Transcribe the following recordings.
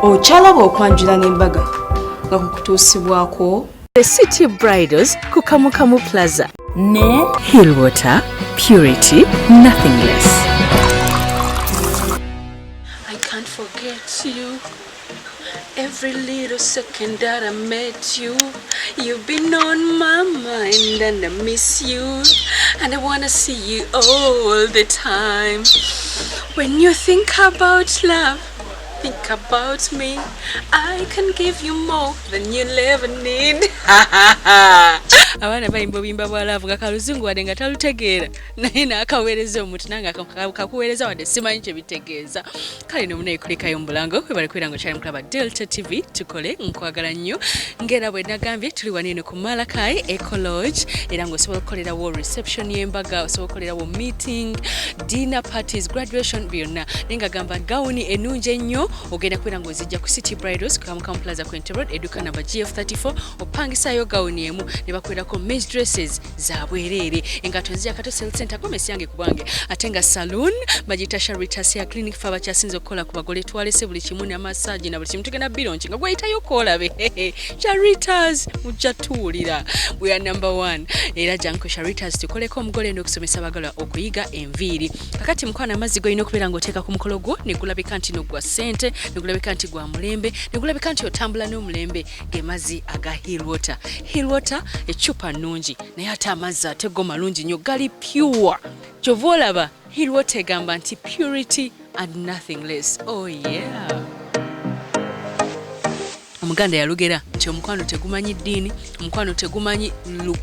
Okyalaba okwanjula n'embaga nga kukutuusibwako The City Bridals ku Kamukamu Plaza ne Hillwater, purity, nothing less. I can't forget you. Every little second that I met you, you've been on my mind and I miss you. And I wanna see you all the time. When you think about love, think about me. I can give you more than you'll ever need. Abaana bayimba obuyimba bwa love nga kaluzungu wadde nga talutegeera, naye n'akaweereza omuntu nange kakuweereza wadde simanyi kye bitegeeza. Kale nomunaye kulekayo mu bulango, webale kubeera nga okyali mukulaba Delta TV. Tukole, nkwagala nnyo. Ng'era bwe nagambye, tuli wano eno ku Malakai Eco Lodge, era ng'osobola okukolerawo reception y'embaga, osobola okukolerawo meeting, dinner parties, graduation, byonna. Naye nga gamba gawuni ennungi ennyo ogenda kubeera ng'ozijja ku City Bridals, Kamukamu Plaza, Quente Road, edduka namba GF34. Opangisayo gawuni emu ne bakuwerako maize dresses za bwereere, engato nzija Kato Sales Center, gomesi yange ku bwange. Ate nga saloon bagiyita Sharitas ya Clinic. Fe abakyasinze okukola ku bagole, twalese buli kimu n'amasaagi na buli kimu, tugenda bironki nga gweyitayo koolabe Sharitas, mujja tuwulira, we are number one. Era jangu Sharitas tukoleko omugole n'okusomesa abagala okuyiga enviiri. Kakati mukwano, amazzi golina okubeera ng'oteeka ku mukolo gwo ne gulabika nti no gwa ssente, ne gulabika nti gwa mulembe, ne gulabika nti otambula n'omulembe, ge mazzi aga Hill Water. Hill Water eccupa nnungi, naye ate amazzi ate go malungi nnyo, gali pure. Kyova olaba Hill Water egamba nti purity and nothing less. Oh yeah. Omuganda yalugera nti omukwano tegumanyi ddiini, omukwano tegumanyi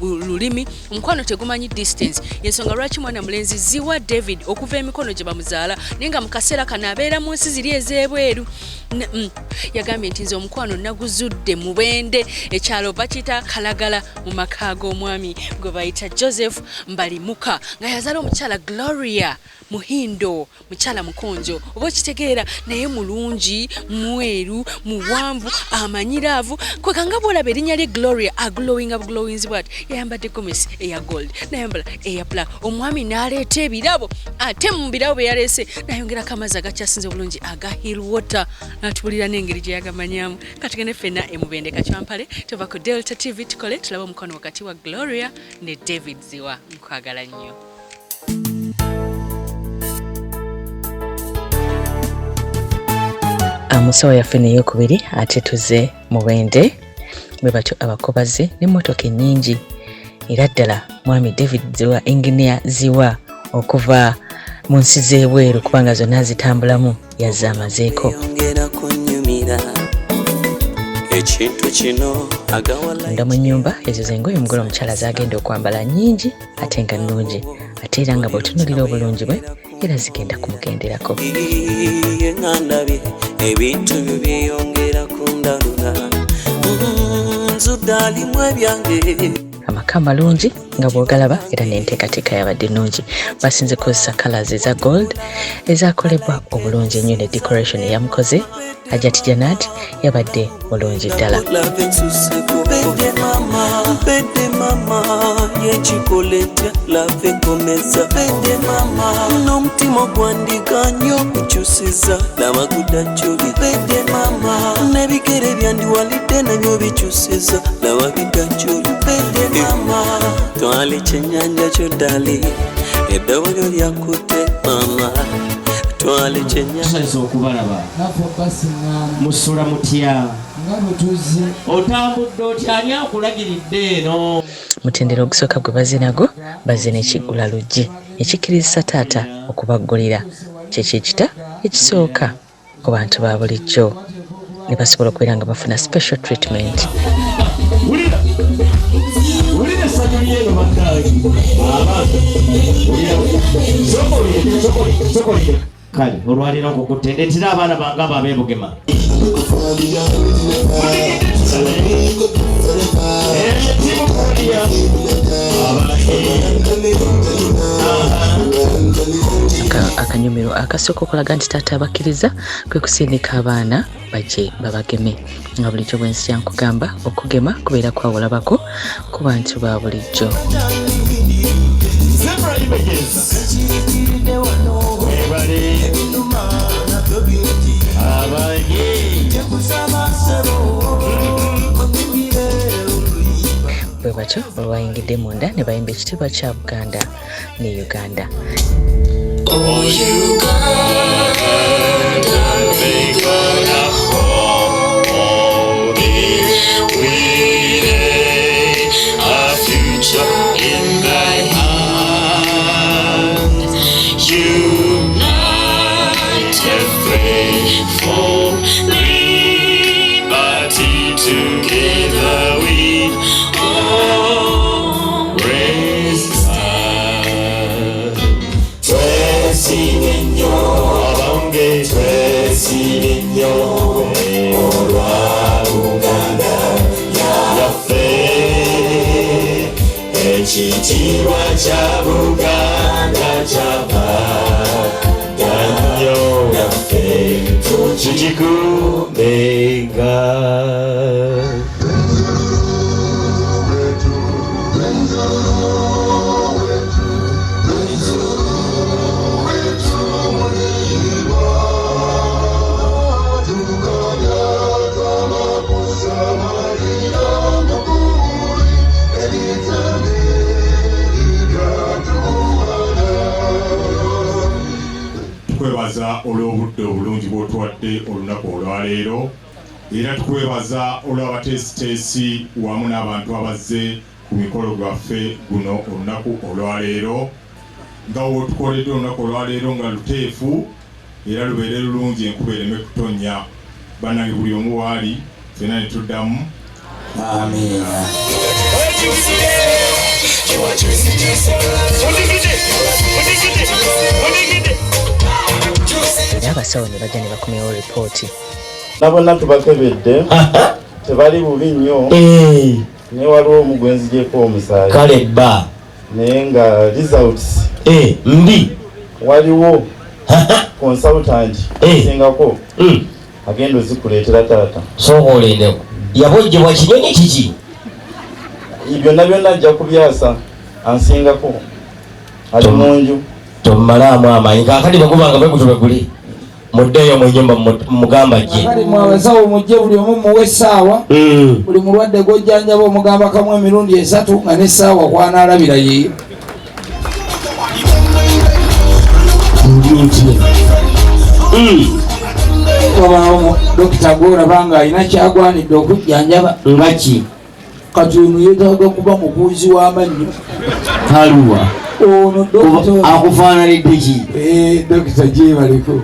lulimi, omukwano tegumanyi distance. Yensonga lwaki mwana mulenzi Ziwa David okuva emikono gye bamuzaala, naye nga mu kaseera kano abeera mu nsi ziri ez'ebweru. Yagambye nti nze omukwano naguzudde Mubende, ekyalo bakiyita Kalagala, mu maka g'omwami gwe bayita Joseph Mbalimuka, nga yazaala omukyala Gloria Muhindo, mukyala mukonjo, oba okitegeera, naye mulungi, mweru, muwanvu, amanyiraavu kwekanga bwolaba erinnya lye Gloria, aglowinga buglowinzi bwati. Yayambadde gomesi eya gold, nayambala eya black. Omwami n'aleeta ebirabo, ate mu birabo bye yaleese nayongerako amazzi agakyasinze obulungi aga Hill Water, n'atubulira n'engeri gye yagamanyamu. Katugende ffenna emubende Kacwampale, tuva ku Delta TV, tukole tulabe omukwano wakati wa Gloria ne David Ziwa. Nkwagala nnyo. Musawo yaffe neyokubiri ate tuze Mubende, bwe batyo abakobaze n'emmotoka ennyingi. Era ddala mwami David Ziwa, engineer Ziwa, okuva mu nsi z'ebweru, kubanga zonna zitambulamu, yazze amazeeko. Yongera kunyumira ekintu kino agawala. Munda mu nnyumba, ezo zengoye omugole omukyala zagenda okwambala, nnyingi ate nga nnungi, ate era nga bw'otunuulira obulungi bwe, era zigenda kumugenderako. Ye nga ndabye ebintu byo byeyongera kundalula, nzudde alimu ebyange. Amaka malungi nga bw'ogalaba, era n'enteekateeka yabadde nnungi. Basinze kukozesa colours eza gold ezakolebwa obulungi ennyo, ne decoration eyamukoze Hajati Janat yabadde mulungi ddala. Love ensuseko, bedde mama, bedde mama, yekikola etya? Love ekomeza, bedde mama, n'omutima gwandiganye okukyusiza, laba gudda gyoli, bedde mama, n'ebigere byandiwalidde nabyo bikyusiza, laba bidda gyoli, bedde mama, twala ekyennyanja kyo ddali, eddobo lyo lyakutte mama, twala ekyennyanja. Tusanyusa okubalaba. Naffe basiŋŋaana. Musula mutya? Nga bwe tuzze. Otambudde otya? Ani akulagiridde eno? Mutendera ogusooka gwe bazze nagwo, bazze n'ekiggula luggi ekikkirizisa taata okubaggulira, kyekyekita ekisooka ku bantu ba bulijjo ne basobola okubeera nga bafuna special treatment. Wulira, wulira essanyu lyeno bannange, abantu, wulira, sokolire, sokolire, sokolire. Kale olwaleero nkukutte, ndeetera abaana bange abo ab'ebugema. Team Korea. Abange. Akanyomero akasooka okulaga nti taata abakkiriza kwe kusindika abaana bajje babageme. Nga bulijjo bwe nzija nkugamba, okugema kubeera kwawulabako ku bantu ba bulijjo. Zebra Images. Webale. Abange. batyo olwayingidde munda ne bayimba ekitiibwa kya Buganda ne Uganda. Oh, Uganda, may God uphold thee. We lay our future in thy hand. United, faithful, liberty, together we always stand. Twesiimye nnyo abange, twesiimye nnyo olwa Buganda yaffe, ekitiibwa kya Buganda kyava nnyo naffe tukikuumenga. Tukwebaza olw'obudde obulungi bw'otuwadde olunaku olwaleero, era tukwebaza olw'abateesiteesi wamu n'abantu abazze ku mikolo gwaffe guno olunaku olwaleero. Nga w'otukoledde olunaku olwaleero nga luteefu era lubeere lulungi, enkuba ereme kutonnya. Bannange, buli omu waali ffenna ne tuddamu Amiina. Era abasawo ne bajja ne bakomyawo ripooti. Nabonna tubakebedde, tebali bubi nnyo, naye waliwo omu gwe nzigyeko omusaayi. Kale bba. Naye nga results mbi. Waliwo consultant asingako agenda ozikuleetera taata. Sooka olindeko, yabojjebwa kinyonyi kiki? Byonna byonna ajja kubyasa, ansingako ali mu nju. Tomumalaamu amaanyi. Kaakati bwegubanga bwe gutyo bwe guli, muddeeyo mu nyumba mugamba gye. Kale mwe abasawo mujje, buli omu muwe essaawa. Buli mulwadde gw'ojjanjaba omugamba kamu emirundi 3 nga n'essaawa kwanaalabira ye. Wabaawo dokita gw'olaba ng'alina kyagwanidde okujjanjaba. Nga ki? Kati ono yeetaaga kuba mukuuzi w'amannyo. Kaluwa. Ono dokita Kuba akufaananidde ki? Dokita gyebaleko.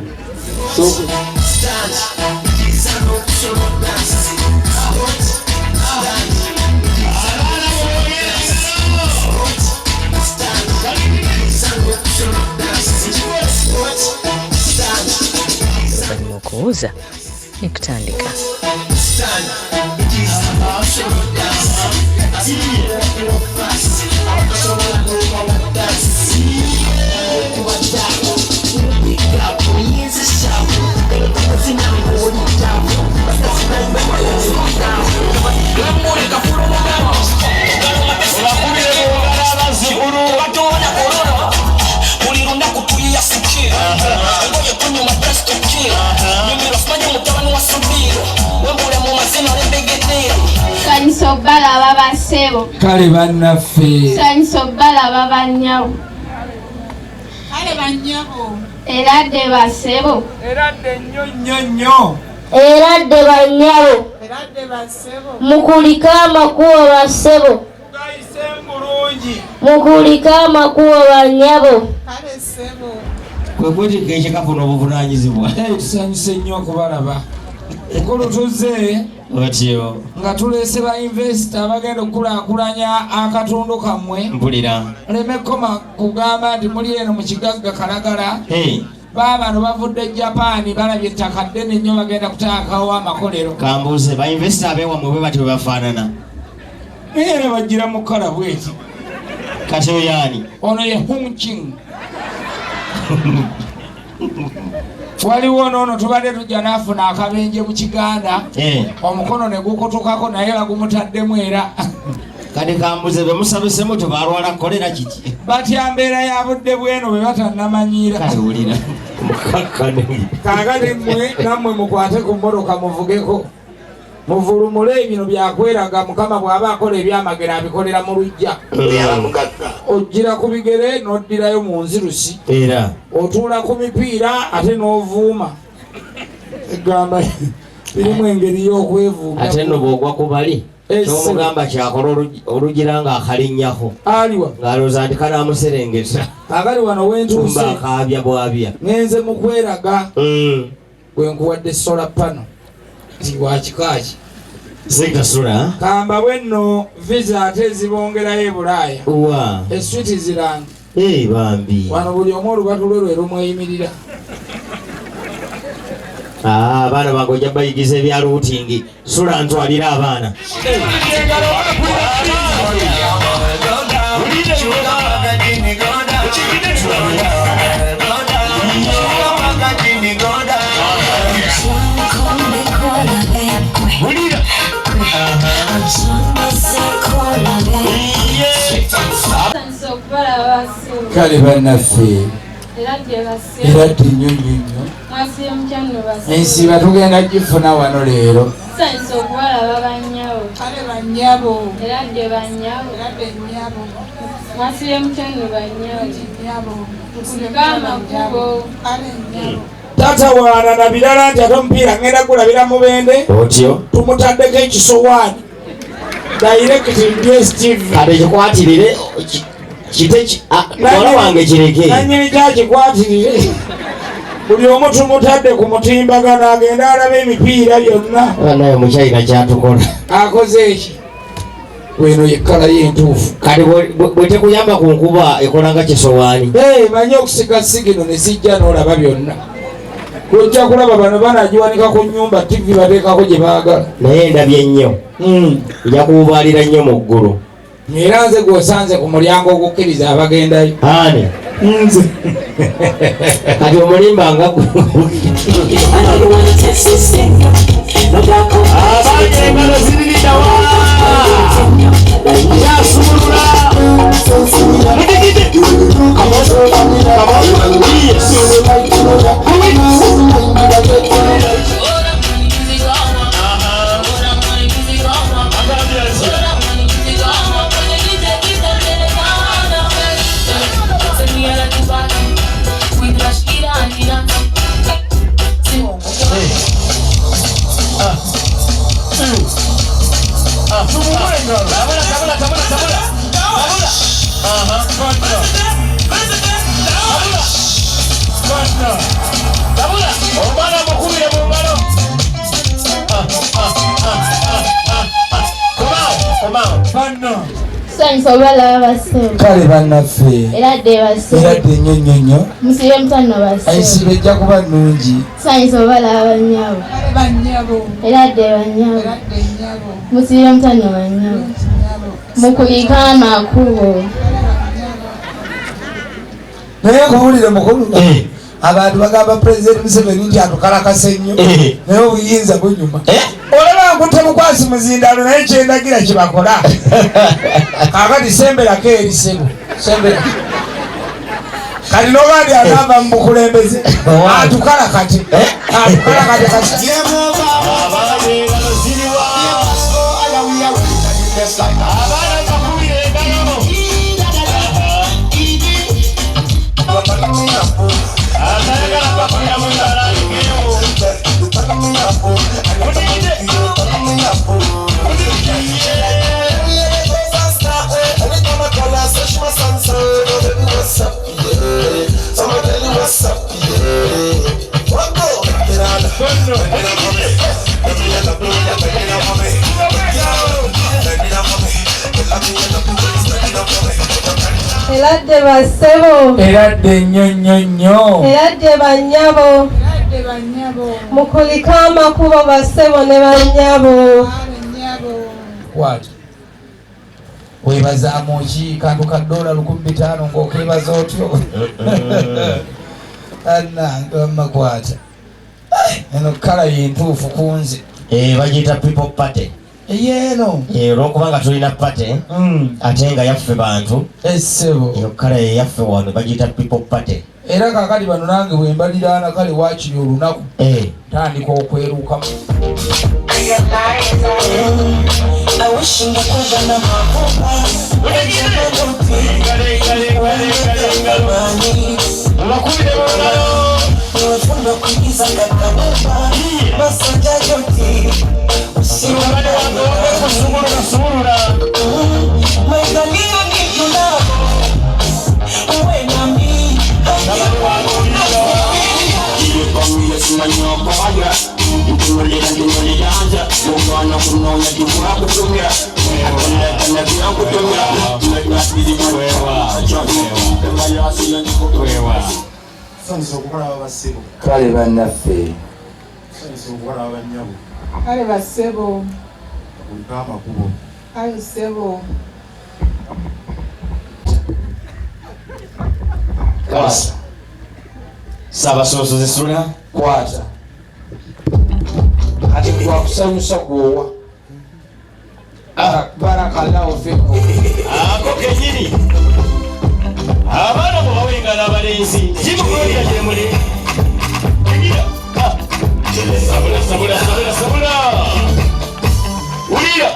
Oluvannyuma okuwuuza ne kutandika. Nsanyusa obbalaba bassebo. Kale bannaffe. Nsanyusa obbalaba bannyabo. Kale bannyabo. Eradde bassebo. Eradde nnyo nnyo nnyo. Eradde bannyabo. Eradde bassebo. Mukulike amakubo bassebo. Tugayise bulungi. Mukulike amakubo bannyabo. Kale ssebo. Kwe kwetikka ekikapu n'obuvunaanyizibwa. Tusanyuse nnyo okubalaba. Mukulu tuzze Otyo. nga tuleese ba investor abagenda okukulaakulanya akatundu kammwe. Mpulira. Leme koma kugamba nti muli eno mu kigagga Kalagala. Baabano bavudde Japan, balabye ettaka ddene nnyo, bagenda kutaakawo amakolero. Kambuuze, ba investor abeewammwe bwe batyo bwe bafaanana? Naye era bagira mu kkala bweti. Kati oyo ani? Ono ye Hung Ching. Waliwo n'ono tubadde tujja n'afuna akabenje mu Kiganda. Omukono ne gukutukako naye bagumutaddemu era. Kati kambuze, be musabisemu tebalwala kolera kiki? Batya mbeera ya budde bweno bwe batannamanyiira. Kale wulira. Mukakkane. Kaakati mmwe nammwe mukwate ku mmotoka muvugeko. Muvulumule bino byakweraga. Mukama bw'aba akola ebyamagero abikolera mu luggya. Ojjira ku bigere n'oddirayo mu nzirusi. Era otuula ku mipiira ate n'ovuuma. Egamba birimu engeri y'okwevuga. Ate nno bw'ogwa ku bali kyomugamba kyakola olugira nga akalinnyako. Aliwa ng'alowooza nti kanaamuserengesa. Akali wano wentuuse Tumba akaabya bwabya. Ngenze mu kweraga. Bwe nkuwadde solar panel nti wakikaaki. Sekasula. Kamba bwenno visa ate zibongerayo e Bulaaya. Wa e Switzerland. Ee bambi. Wano buli omu olubatu lwe lwe lumweyimirira. Ah, abaana bange ojja bayigiza ebya luutingi. Sula ntwalira abaana. Kale bannaffe era ddi nnyo nnyo nnyo. Ensiiba tugenda gifuna wano leero. Tusanyuse okubalaba bannyabo. Kale bannyabo. Era dde bannyabo. Era dde nnyabo. Mwasiibye mutya nno bannyabo. Nnyabo. Mukulike amakubo. Kale nnyabo. Tatawaana na birala nti ate omupiira ngenda gulabira Mubende. Otyo. Tumutaddeko ekisowaani. Direct DSTV. Kati kikwatirire kite muwala wange kireke. Nannyini kyakikwatirire. Buli omu tumutadde ku mutimbagano agenda alaba emipiira byonna. Naye omukyayina kyatukola. Akoze eki? Weno yekkala y'entuufu. Kati bwe tekuyamba ku nkuba ekola nga kisowaani. Manyi okusika sigino ne zijja n'olaba byonna. Ojja kulaba bano banagiwanika ku nnyumba TV bateekako gye baagala. Naye ndabye nnyo. Nja kuwubaalira nnyo mu ggulu. Era nze gw'osanze ku mulyango ogukkiriza abagendayo. Ani? Nze. Kati omulimba nga Abaana engalo ziririnda wa? Kyasumulula. Omwana mukubire mu ngalo. Tusanyuse okubalaba bassebo. Kale bannaffe. Era dde bassebo. Era dde nnyo nnyo nnyo. Musiibye mutya nno bassebo. Ensiiba ejja kuba nnungi. Tusanyuse okubalaba bannyabo. Kale bannyabo. Era dde bannyabo. Era dde nnyabo. Musiibye mutya nno bannyabo. Mukulike amakubo. Naye nkubuulire mukulu. Abantu bagamba Pulezidenti Museveni nti atukalakase nnyo naye obuyinza bunyuma. Olaba nkutte bukwasi muzindalo naye kyendagira kyebakola. Kaakati semberako eri ssebo. Sembera. Kati n'obandi anaava mu bukulembeze atukalakate. Atukalakate kati. Era dde bassebo. Era dde nnyo nnyo nnyo. Era dde bannyabo. Mukulike amakubo bassebo ne bannyabo. Kwata. Weebazaamu ki kantu ka dola 1500 ng'okeebaza otyo? Annange wamma kwata. Eno kkala y'entuufu ku nze. Bagiyita people party. Eyeeno. Olw'okubanga tulina party ate nga yaffe bantu. Essebo. Eyo kkala ye yaffe wano bagiyita people party. Era kaakati bano nange bwe mbaliraana kale waakiri olunaku ntandika okwerukamu. Kale bannaffe. Kale bassebo. Kale ssebo. Kwasa. Ssaabasonsozi Sula. Kwata. Kati gwakusanyusa gwowa. Barakallahu fikum. Ako kennyini. Abaana mubawe engalo abalenzi. Kimukulira gye muli. Sabula, sabula, sabula, sabula. Wulira.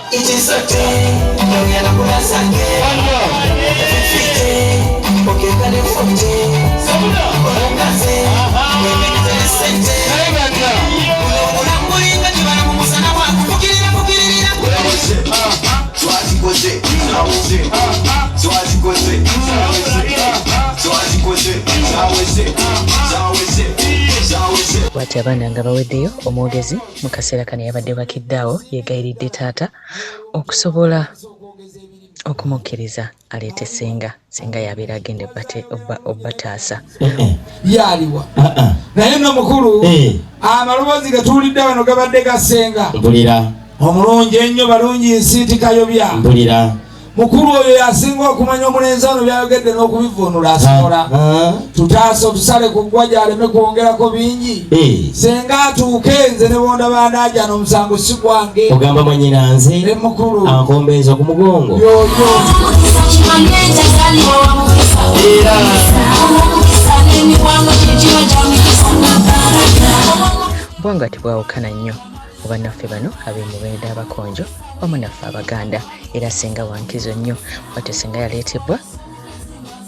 Bw'atyo abaana nga baweddeyo, omwogezi mu kaseera kano yabadde bakiddaawo yeegayiridde taata okusobola okumukkiriza aleete ssenga, ssenga y'abeera agenda obbataasa. Yaliwa naye nno mukulu, amaloboozi ge tuwulidde wano gabadde ga ssenga. Mpulira. Omulungi ennyo balungi nsiiti kayobya. Mpulira. Mukulu oyo yasinga okumanya omulenzi ono byayogedde n'okubivvuunula asobola. Tutaase otusale ku ggwa gy'aleme kwongerako bingi. Ssenga atuuke nze ne bondaba ndaajana omusango si gwange. Ogamba mwannyina nze mukulu ankombenza ku mugongo. Yoyo. Obwanga tebwawukana nnyo mu bannaffe bano ab'e Mubende Abakonjo wamu naffe Abaganda, era ssenga wankizo nnyo. Bwatyo ssenga yaleetebwa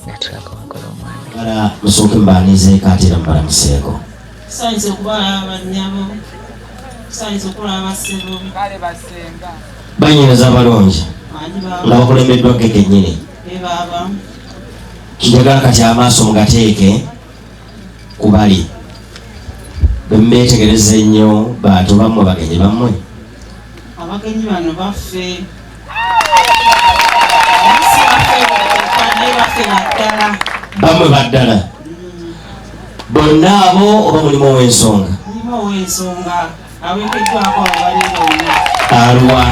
n'atulako omugole omwami. Bala musooke mubaanizeeko ate era mubalamuseeko. Tusanyuse okubalaba bannyabo, tusanyuse okulaba bassebo. Kale bassenga. Bannyinaze abalungi nga bakulembeddwa gge kennyini. Be baaba. Njagala kati amaaso mugateeke ku bali. Bwe mubeetegereza ennyo bantu bammwe, bagenyi bammwe. Abagenyi bano baffe. Si baffe bokka, naye baffe baddala. Bammwe baddala. Bonna abo oba mulimu ow'ensonga? Mulimu ow'ensonga aweekeddwako abo bali bonna. Alwa.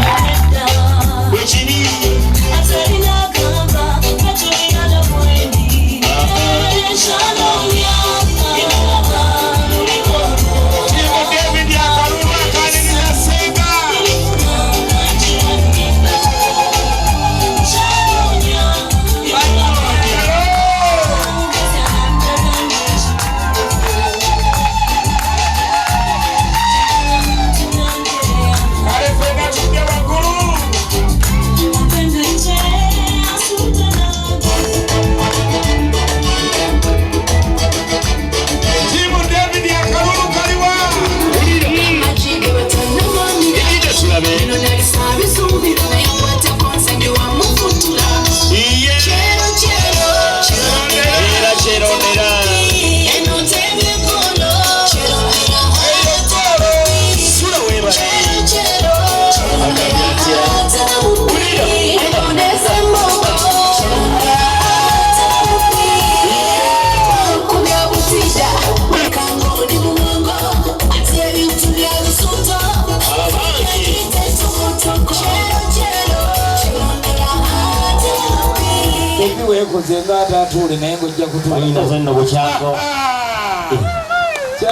Weekoze nga ataatuule naye ng'ojja kutuula. Oyinza nno bukyako.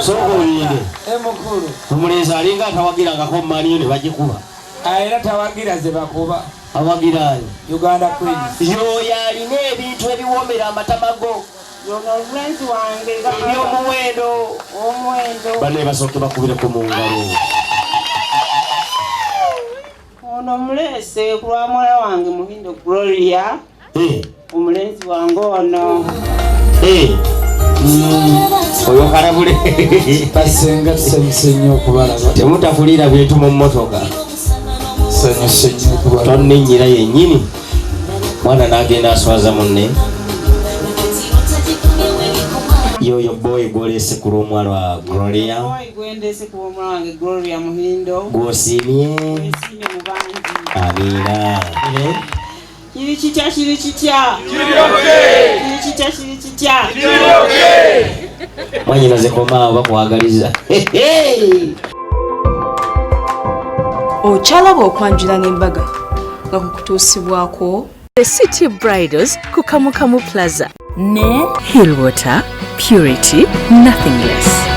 Sooka olinde. Mukulu. Omulenzi alinga atawagirangako Man U ne bagikuba. Era tawagira ze bakuba. Awagira ani? Uganda Queens. Y'oyo alina ebintu ebiwoomera amatama go. Yono omulenzi wange. Eby'omuwendo. Omuwendo. Banne basooke bakubireko mu ngalo. Ono muleese ku lwa muwala wange Muhindo Gloria. Omulenzi wange ono. Oyo kalabule. Basenga tusanyuse nnyo okubalaba. Temutafuliira bintu mu mmotoka. Tusanyuse nnyo okubalaba. Tonninnyira yennyini. Mwana n'agenda aswaza munne. Yoyo boy gw'oleese ku lw'omuwala wa Gloria. Boy gwendeese ku lw'omuwala wange Gloria Muhindo. Gw'osiimye. Gwesiimye mu bangi. Amiina. Kiri kitya kiri kitya? Kiri okay. Kiri kitya kiri kitya? Kiri okay. Mwanyinaze komaawo bakwagaliza. Okyalaba okwanjula n'embaga nga kukutuusibwako The City Bridals ku Kamukamu Plaza ne Hillwater, purity, nothing less.